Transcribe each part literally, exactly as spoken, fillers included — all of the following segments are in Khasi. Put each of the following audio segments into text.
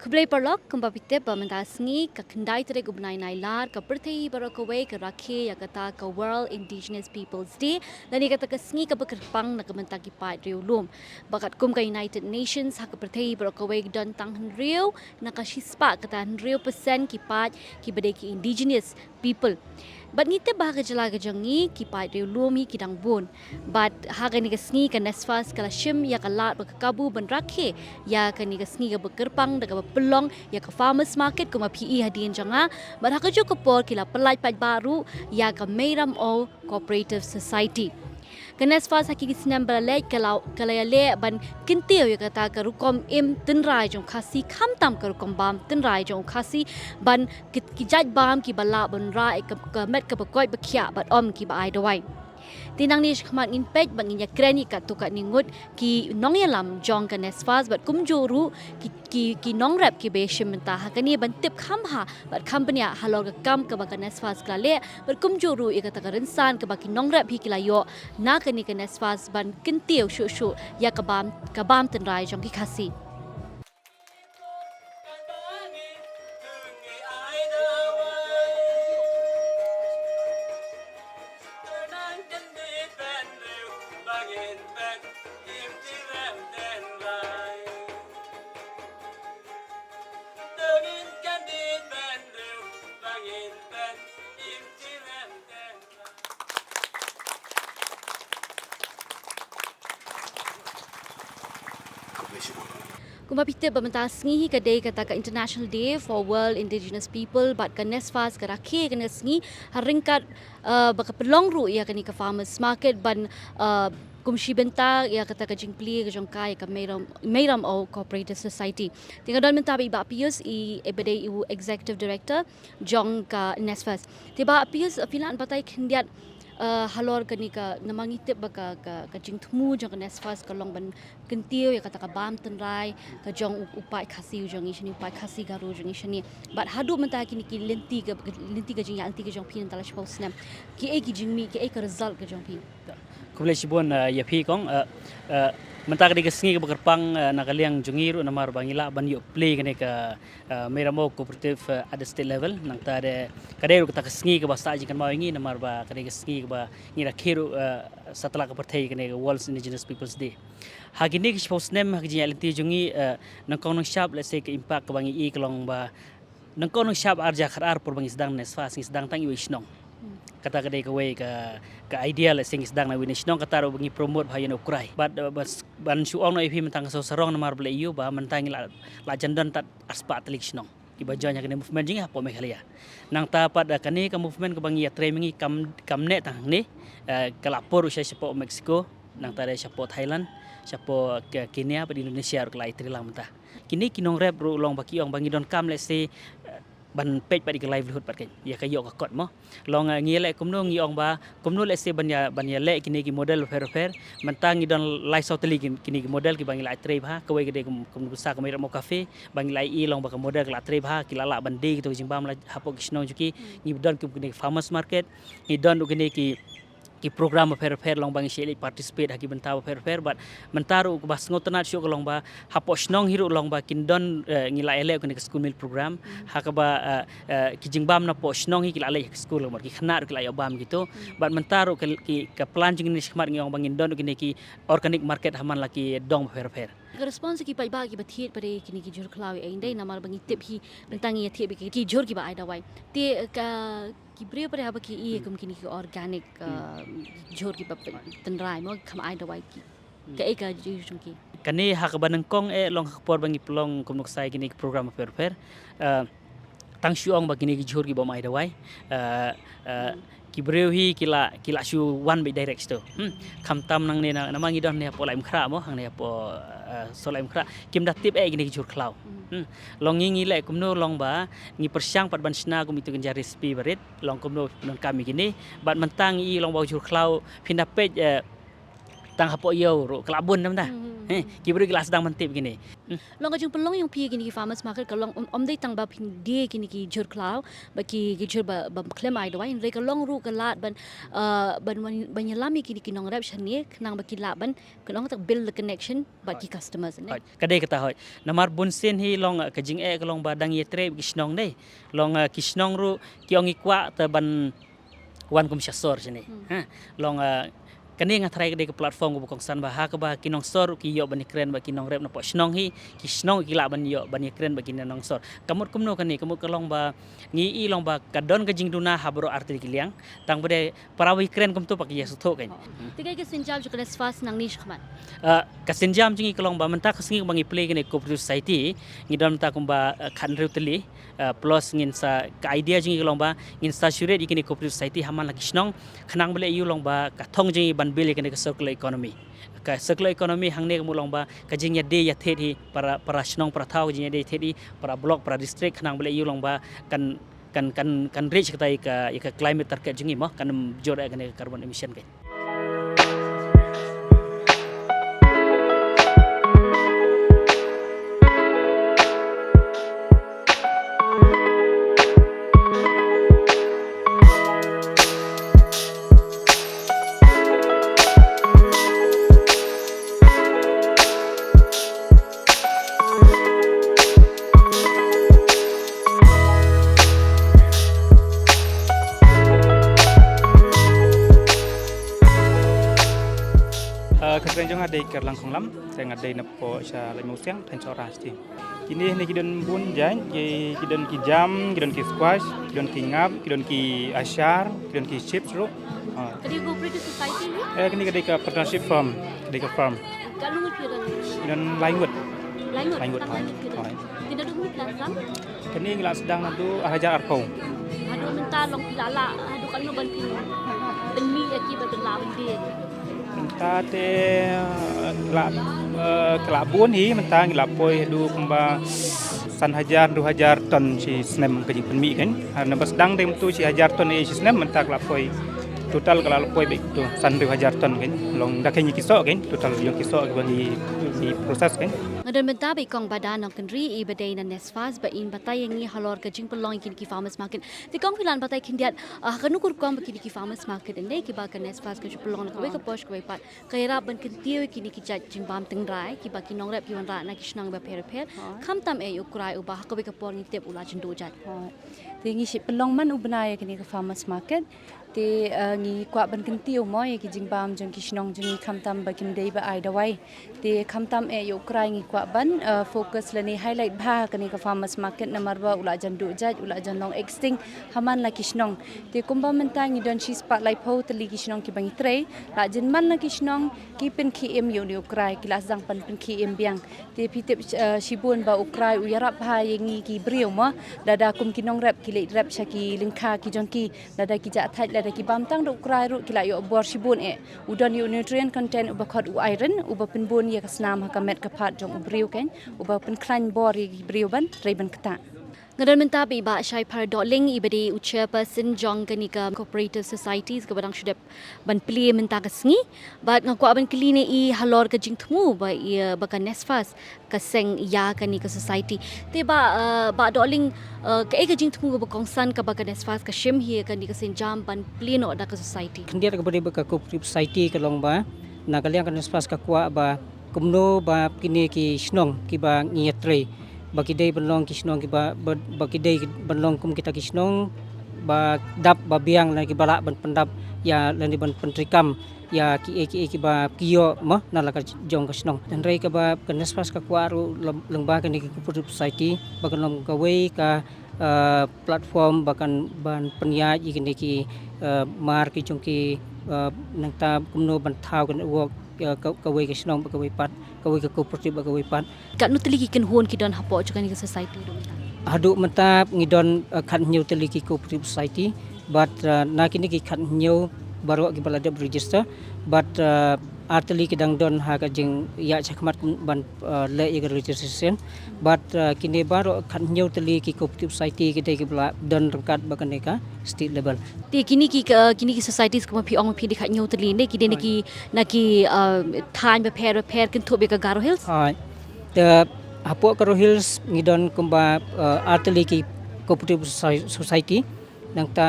Khublei paralok, kumba phi tip ba mynta sngi ka khyndai tarik u bnai Nailar ka pyrthei baroh kawei ka rakhe ïa kata ka World Indigenous Peoples Day, lane kata ka sngi kaba kyrpang na ka bynta ki paid riewlum. Ba katkum ka United Nations ha ka pyrthei baroh kawei don tang hynriew na ka shispah kata hynriew percent ki paid kiba dei ki indigenous people. Bad ngi tip ba ha ka jylla ka jong ngi ki paid riewlum hi ki dang bun. Bad ha kane ka sngi ka NESFAS ka la shim ïa ka lad bad ka kabu ban rakhe ïa kane ka sngi kaba kyrpang da kaba pynlong ïa ka farmers market kumba phi i hadien jong nga. Bad ha kajuh ka por ki la pyllait paidbah ruh ïa ka Meiram Au Cooperative Society. Ka NESFAS ha kine ki snem ba la leit ka la, ka la ïaleh ban kyntiew ïa kata ka rukom im tynrai jong u Khasi, khamtam ka rukom bam tynrai jong u Khasi, ban ki, ki jait bam kiba lah ban rah ïa ka, ka met kaba koit ba khiah bad ym kiba ai dawai. Te nangne shakhmat ngin peit bad ngin ïakren ïa katto katne ngut ki nongïalam jong ka NESFAS bad kumjuh ruh ki, ki, ki nongrep kiba ïashim bynta ha kane ban tip kham bha bad kham bniah halor ka kam kaba ka NESFAS ka la leh, bad kumjuh ruh ïa kata ka rynsan kaba ki nongrep hi ki la ïoh na kane ka NESFAS ban kyntiew shuh shuh ïa ka bam, ka bam tynrai jong ki Khasi. Kumba phi tip ba mynta sngi hi ka dei kata ka International Day for World Indigenous People, bad ka NESFAS ka rakhe kane ka sngi ha ryngkat, uh, ba ka pynlong ruh ïa kane ka farmers market ban, uh, kum shi bynta ïa kata ka jingplie ka jong ka ïa ka Meiram, Meiram Au Cooperative Society. Te nga don mynta bad i Bah Pius, i, iba dei u Executive Director jong ka NESFAS. Te Bah Pius, phi lah ban batai khyndiat, uh, halor kane ka, namar ngi tip ba ka, ka, ka jingthmu jong ka NESFAS ka long ban kyntiew ïa kata ka bam tynrai ka jong u, u paid Khasi u jong ngi shane, u paid Khasi Garo u jong ngi shane. Bad haduh mynta kine ki lynti ka, lynti ka jingïaid lynti ka jong phi mynta la shiphew snem, kiei ki jingmih, kiei ka result ka jong phi? Khublei shibun, eh, ïa phi kong, eh, eh, mynta ka dei ka sngi kaba kyrpang, eh, na ka liang jong ngi ruh namar ba ngi lah ban ïoh plie kane ka, eh, Meiram Au Cooperative, eh, at the state level. Nangta de ka dei ruh kata ka sngi kaba sah jingkynmaw ïa ngi namar ba ka dei ka sngi kaba ngi rakhe ruh, eh, satlak ka pyrthei kane ka World's Indigenous Peoples Day. Ha kine ki shiphew snem ha ka jingïaid lynti jong ngi, eh, nyngkong nyngshap lehse ka impact kaba ngi i ka long ba nyngkong nyngshap arhajar khatar por ba ngi sdang NESFAS ngi sdang tang iwei i shnong. Kata ka dei kawei ka, ka idea lehse ngi sdang na iwei i shnong, kata ruh ba ngi promote bha ïa u Krai. Bad, eh, bas, ban shu ong noh ïa phi mynta nga sngewsarong namar ba leh ïa u ba mynta ngi la, la jan don tad arspah tylli ki shnong kiba join ha kane movement jong ngi hapoh Meghalaya. Nangta pat, eh, kane ka movement kaba ngi ïatrei ma ngi kam, kam neh tang hangne, eh, ka la poi ruh sha shapoh Mexico, nangta de shapoh Thailand, shapoh Ke-, Kenya bad Indonesia ruh ka la ïatrei lang mynta. Kine ki nongrep ruh long ba ki ong ba ngi donkam lehse, eh, ban peit pat ïa ka livelihood pat kein, ïa ka ïoh ka kot mo. Long, eh, ngi leh kumno ngi ong ba kumno lehse ban ïa, ban ïaleh kine ki model bapher bapher. Mynta ngi don lai saw tylli ki, kine ki model kiba ngi la ïatrei bha, kawei ka dei kum, kum nuksa ka Meiram Au Cafe, ba ngi la ïohi long ba ka model ka la trei bha, ki la lah ban die kito ki jingbam la hapoh ki shnong jong ki. Ngi don kum kine ki farmers market, ngi don ruh kine ki, ki program bapher bapher long ba ngi shait leit participate ha ki bynta bapher bapher, bad mynta ruh kaba sngewtynnat shuh ka long ba hapoh shnong hi ruh long ba kin don, eh, ngi la ïaleh kane ka school meal program, ha kaba, eh, eh, ki jingbam napoh shnong hi ki la leit ha ki skul, ki khynnah ruh ki la ïoh bam kito. Bad mynta ruh ki, ki, ka plan jong ngi shakhmat ngi ong ba ngin don ruh kine ki organic market ha man la ki dong bapher bapher. Ka response ki paidbah kiba thied pat de kine ki jhur khlaw ïa ei dei namar ba ngi tip hi mynta ngi ïa thied bad ki, ki jhur kiba ai dawai. Te ka, ki briew pat de haba ki ïa kum kine ki organic, uh, jhur kiba tynrai mo, kham ai dawai ki. Kaei ka jingïathuh jong ki? Kane ha kaba nyngkong eh long ha ka por ba ngi pynlong kum nuksa ïa kine ki program bapher bapher. Uh, tang shu ong ba kine ki jhur ki bym ai dawai. Eh, eh, ki briew hi ki la, ki la shu wan beit direct sha to. Hmm. Khamtam nangne na, namar ngi don hangne hapoh Laitumkhrah mo, hangne hapoh, eh, sor Laitumkhrah. Kim da tip eh kine ki jhur khlaw. Hmm. Long ngi ngi leh kumno long ba ngi pyrshang pat ban shna kum ito ki jait recipe barit. Long kumno donkam ïa kine. Bad mynta ngi i long ba u jhur khlaw phin da peit, eh, Tang hapoh ïew ruh ka la bun namar. Hmm. Heh, ki briew ki la sdang ban tip kine. Hmm. Long ka jingpynlong ïa phi kine ki farmers market ka long ym, ym dei tang ba phin die kine ki jhur khlaw, ba ki, ki jhur ba, ba khlem ai dawai, hynrei ka long ruh ka lad ban, uh, ban, ban, ban ïalam ïa kine ki nongrep shane, khnang ba ki lah ban, ka long ta build the connection bad ki customers ne. Hooid. Ka dei kata hooid. Namar bunsien hi long, uh, ka jingeh ka long ba dang ïatrei ki shnong dei. Long, uh, ki shnong ruh ki ong ngi kwah ta ban wan kum sha sor shane. Hmm. Ha, long, uh, kane nga tharai ka dei ka platform kaba kongsan ba ha kaba ki nongsor ki ïoh ban ïakren bad ki nongrep napoh shnong hi, ki shnong ki lah ban ïoh ban ïakren bad ki nongsor. Ka mut kumno kane, ka mut ka long ba ngi i long ba ka don ka jingduna ha baroh artylli ki liang, tang ba dei para ba ïakren kumto pat ki ïa sngewthuh kan. Te kaei ka sienjam jong ka NESFAS nangne shakhmat? Uh, ka sienjam jong ngi ka long ba mynta ka sngi ba ngi plie kane cooperative society, ngi don mynta kumba, uh, khathynriew tylli, uh, plus ngin sa, ka idea jong ngi ka long ba ngin sa shu rit ïa kane cooperative society ha man la ki shnong, khnang ba leh ïa u long ba ka thong jong ngi ban build ïa kane ka circular economy. Ka circular economy hangne ka mut long ba ka jingïadei ïathied hi para, para shnong para thaw, ka jingïadei ïathied hi para block, para district, khnang ba leh ïa u long ba kan, kan, kan, kan reach kata ïa ka, ïa ka climate target jong ngi mo, kan ym jur ïa kane ka carbon emission ka. Uh, ka kyrteng jong nga dei Kerlang Khonglam, te nga dei napoh sha Laitmawsiang, thaiñ Sohra shatei. Kine, kine ki don bun jait, ki, ki don ki jam, ki don ki squash, ki don ki ngap, ki don ki ashar, ki don ki chips ruh. Ah. Ka dei cooperative society ne? Eh, kine ka dei ka partnership firm, ka dei ka firm. Katno ngut phi don? Don lai ngut. Lai ngut? Lai ngut, tang lai ngut phi don. Hooid. Te naduh mynta sdang? Kane ngi la sdang naduh ar hajar arphew. Haduh mynta long phi la lah haduh katno ban pynmih ïa ki ba pynlah ban die? Mynta te, eh, la, eh, ka la bun hi, mynta ngi la poi haduh kumba san hajar, hynriew hajar ton shi snem ka jingpynmih kan. Ar naba sdang dei mynta shi hajar ton ïa shi snem, mynta ka la poi total ka la poi beit to san hynriew hajar ton kan. Long da kan ïa ki soh kan, total jong ki soh kiba ngi, ngi process kan. Nga don mynta bad i Kong Bada Nongkynrih iba dei na NESFAS ba in batai ïa ngi halor ka jingpynlong ïa kine ki farmers market. Te Kong, phi lah ban batai khyndiat, ah, kano ka rukom ba kine ki farmers market ynne kiba ka NESFAS ka ju pynlong na kawei ka por sha kawei pat ka ïarap ban kyntiew ïa kine ki jait jingbam tynrai kiba ki nongrep ki wanrah na ki shnong bapher bapher. Hooid. Khamtam eh ïa u Krai uba ha kawei ka por ngi tip u la jynduh jait. Hooid. Te ngi shu pynlong man u bnai ïa kane ka farmers market. Te, eh, ngi kwah ban kyntiew mo ïa ki jingbam jong ki shnong jong ngi khamtam ba kim dei ba ai dawai. Te khamtam eh ïa u Krai ngi kwah ban, eh, focus lane highlight bha kane ka farmers market namar ba u la jan duh jait, u la jan long extinct ha man la ki shnong. Te kumba mynta ngi don shispah laiphew tylli ki shnong kiba ngi trei, la jin man la ki shnong ki pynkhie im ïa une u Krai, ki la sdang ban pynkhie im biang. Te phi tip, eh, shibun ba u Krai u ïarap bha ïa ngi ki briew mo, lada kum ki nongrep ki leit rep sha ki lyngkha ki jong ki, lada ki jah thait, lada ki bam tang da u Krai ruh ki la ïoh bor shibun eh. U don ïa u nutrient content uba khot u iron, uba pynbun ïa ka snam ha ka met ka phad jong u briew kan, uba pynkhlaiñ bor ïa ki briew ban trei ban ktah. Nga don mynta bad i Bah Shaiphar Dohling iba dei u chairperson jong kane ka cooperative societies kaba dang shu dep ban plie mynta ka sngi. Bad nga kwah ban kylli na i halor ka jingthmu ba ïa, ba ka NESFAS ka seng ïa kane ka society. Te Bah, eh, Bah Dohling, eh, kaei ka jingthmu kaba kongsan kaba ka NESFAS ka shim hi ïa kane ka sienjam ban plie noh da ka society? Khyndiat kaba dei bad ka cooperative society ka long ba na ka liang ka NESFAS ka kwah ba kumno ba kine ki shnong kiba ngi ïatrei ba ki dei ban long ki shnong kiba, ba, ba ki dei ban long kum kita ki shnong ba dap ba biang lane kiba lah ban pyndap ïa lane ban pyntreikam ïa kiei kiei kiba ki ïoh mo na la ka jong ka shnong. Hynrei kaba ka NESFAS ka kwah ruh lem-, lyngba kane ka cooperative society ba kan long kawei ka, eh, platform ba kan ban pynïaid ïa kine ki, eh, mar ki jong ki, eh, nangta kumno ban thaw ka network, eh, ka, kawei ka shnong bad kawei pat, kawei ka cooperative bad kawei pat. Katno tylli ki kynhun ki don hapoh jong kane ka society haduh mynta? Haduh mynta ngi don, eh, khathynñiew tylli ki cooperative society bad, eh, na kine ki khathynñiew baroh kiba la dep register bad, eh, ar tylli ki dang don ha ka jingïaid shakhmat ban, uh, leh ïa ka registration. Bad, uh, kine baroh khathynñiew tylli ki cooperative society ki dei kiba la don ryngkat bad kane ka state level. Te kine ki, ka, kine ki societies kumba phi ong phi dei khathynñiew tylli ne, ki dei na ki, na ki, uh, thaiñ bapher bapher kynthup ïa ka Garo Hills? Hooid. Te hapoh Garo Hills ngi don kumba, uh, ar tylli ki cooperative soci-, society. Nangta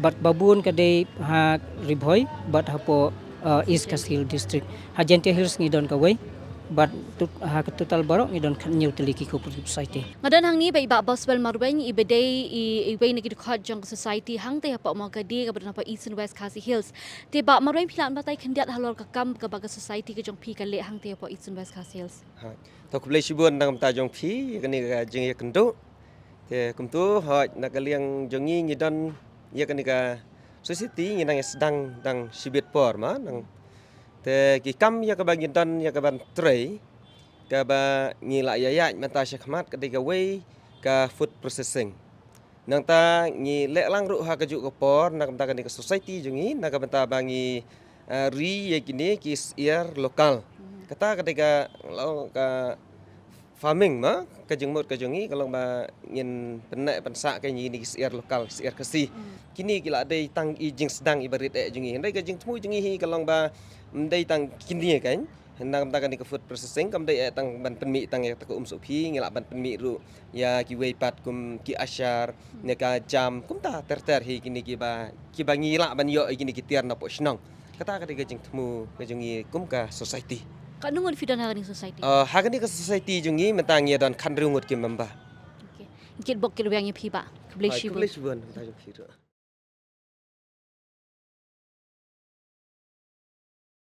bad babun ka dei ha Ri Bhoi bad hapoh, uh, East Khasi Hills District. Ha Jaintia Hills ngi don kawei bad tut-, ha ka total baroh ngi don khathynñiew tylli ki cooperative society. Nga don hangne bad i Bah Boswell Marwein, iba dei i, iwei na ki dkhot jong ka society hangtei hapoh Mawkadi kaba don hapoh Eastern West Khasi Hills. Te Bah Marwein, phi lah ban batai khyndiat halor ka kam kaba ka society ka jong phi ka leh hangtei hapoh Eastern West Khasi Hills? Ha. To khublei shibun na ka bynta jong phi ïa kane ka jingïakynduh. Te kumta hooid, na ka liang jong ngi ngi don ïa kane ka society ngi nang ïa sdang dang shibit por ma nang. Te ki kam ïa kaba ngi don ïa kaban trei, kaba ngi la ïa ïaid mynta shakhmat ka dei kawei ka food processing. Nangta ngi leh lang ruh ha kajuh ka por na ka bynta kane ka society jong ngi na ka bynta ba ngi, eh, ri ïa kine ki syiar lokal. Kata ka dei ka, ka farming ma, ka jingmut ka jong ngi ka long ba ngin pynneh pynsah ka ïa kine ki syiar lokal, syiar Khasi. Kine ki la dei tang i jingsdang iba rit eh jong ngi. Hynrei ka jingthmu jong ngi hi ka long ba ym dei tang kine kan. Na ka bynta kane ka food processing kam dei eh tang ban pynmih tang ïa kata ka um sohphi, ngi lah ban pynmih ruh ïa kiwei pat kum ki ashar, ne ka jam, kumta ter ter hi kine kiba, kiba ngi lah ban ïoh ïa kine ki tiar napoh shnong. Kata ka dei ka jingthmu ka jong ngi kum ka society. Katno ngut phi don ha kane ka society? Ah, ha kane ka society jong ngi mynta ngi don khathynriew ngut ki member. Okay. Kit bok kit weng ïa phi Bah. Khublei shibun. Khublei shibun na ka bynta jong phi ruh.